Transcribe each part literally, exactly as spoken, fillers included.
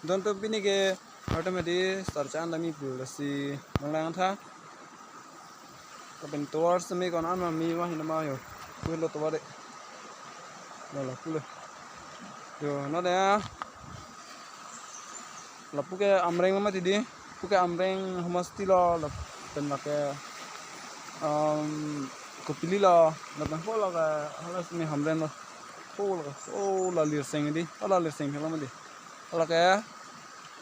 Don to pini ke automatic sar chan dami pu lasi nang lang tha. Lapen tovar semi kon an ma mi ma hin ma yo. Pu lo tovar de. Lo lo pu lo. Yo, no de. Lapu ke Amreng ma ti di. Pu ke Amreng homasti lo, lapen lake, um, Kopili lo, lapen ho lo ke, hala semi Hamren lo. Ho lo ke, ho la Lirseng di. Hala Lirseng lo ma di. Hala ke,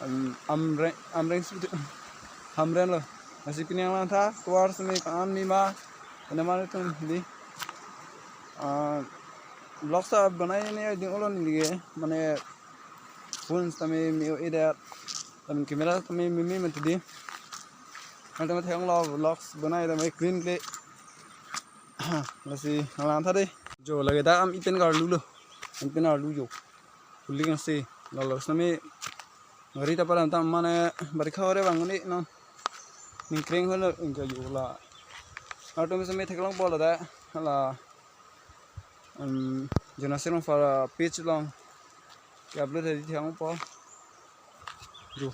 um, Amreng, Amreng sudi. Hamren lo. Lasi pini nang lang tha, tovar semi kan mi ma, ane ma tum di. Ah, vlog sa banai ne ding olon ni ge, mane phone tame mi o edet, tame camera tame mi mi mati di. Ante ma thang lo vlogs banai tame clean cle. Lasi nang lang tha de. Jo lage da am ipen karlu lo. Ipen karlu jo. Kuling si. Lalo sami gari ta param tam mane barikha ore bang ni non. Ningkreng hono ingka jo la. Atum sami theklong polo da. Hala. Um, Jonas Sirong for page long. Ke upload hai di thang po. Jo.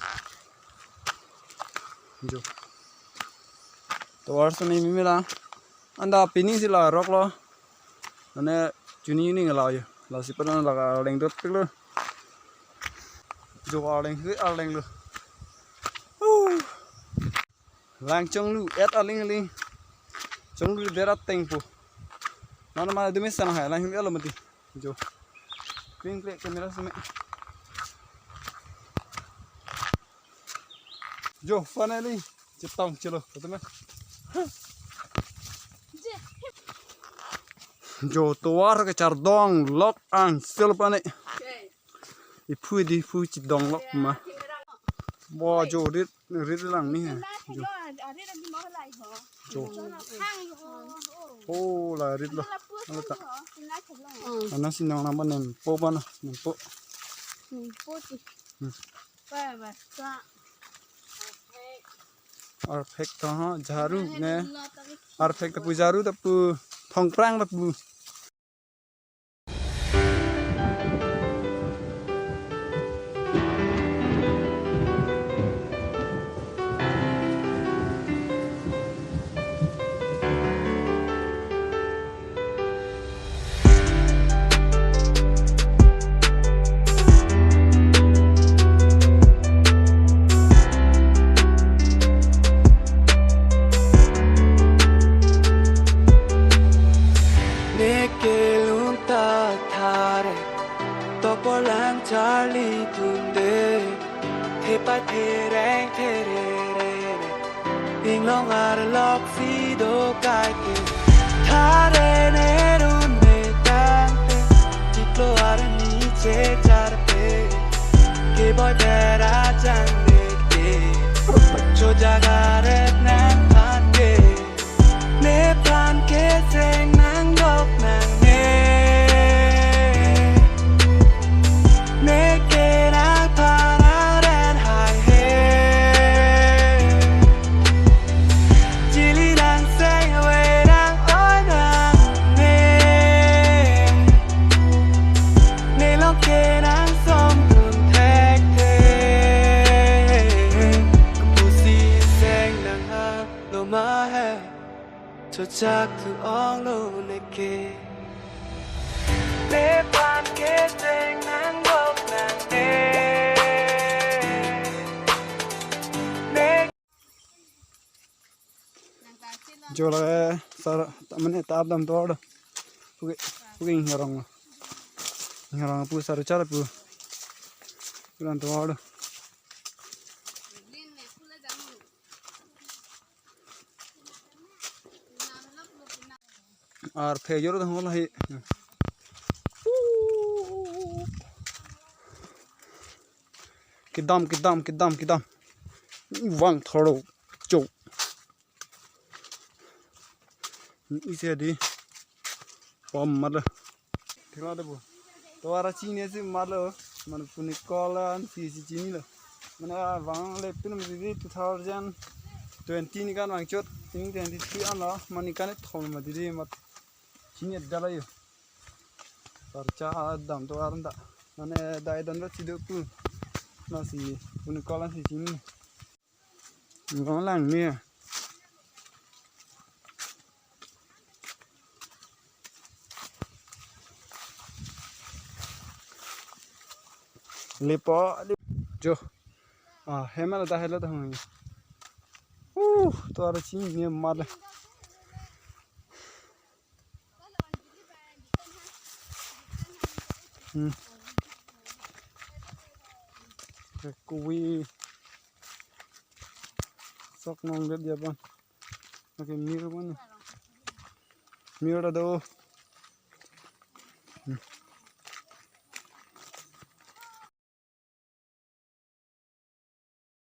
Jo. Tovar suni mimi la. Anta pini si la rok lo. Mane chuni ni la yo. Lasi pen la ka leng dot pik lo. Jo arleng hui arleng lo. Uh. Lang chonglu et aling aling. Chonglu berat tengpo. Mana mana dumi sana hai lang elo mati. Jo. Clean clear camera seme. Jo, finally. Chetong chelo. Betul ma? Jo, tovar kechardong lok angsel pane. Iphu di iphu chedong lok ma. Bo jo rit rit lang ni he. Jo. Jo. Oh la rit lo. Alo ta. Ana sinong nang pa nempo pa na nempo. Hmm. Arphek to ha jharu ne. Arphek ta pu jharu ta pu thongprang ta pu. Neke lun ta thare, topolang charli tunde, thepa thereng therere, inglong arlok si do kaike, thare ne run ne tangte, chiklo arni che charpe, ke boy bera jang de ke, cho jaga ret nang phan ke. Nephan ke seng nang dok nang ne. Neke nang phan aren hai he. Chili nang seng we nang oi nang ne. Nelong ke nang som dun thekthek. Kapusi seng nang ha. Lo ma he, chojak tu ong lo neke. Nephan ke seng nang dok nang ne. Ne. Jo la sar, mane ta dam to do. Puke, puke ngarong. Ngarong pu sar char pu. Puran to do. Arphe jor dang hol hai. Kedam, kedam, kedam, kedam. Vang thoro. Cho. Isi di. Pom mala. Thila de bu. Tovar chini si mala, mane puni kolan si si chini lo. Mane vang le pin mane di two thousand twenty ni kan vang chot, twenty twenty-three an lo, mane kan thom ma di di mat. Chini dala yo. Parcha dam tovar da. Mane dai dan lo chido pu. Masi, uni kolan si chini. Ngong lang ni. Lipo, lip-, jo. Ah, hemel ta helo ta hung. Uh, to ara chini mal. Hmm. Kekui. Sok nong det dia pon. Oke, mir pon. Mir ta do. Hmm.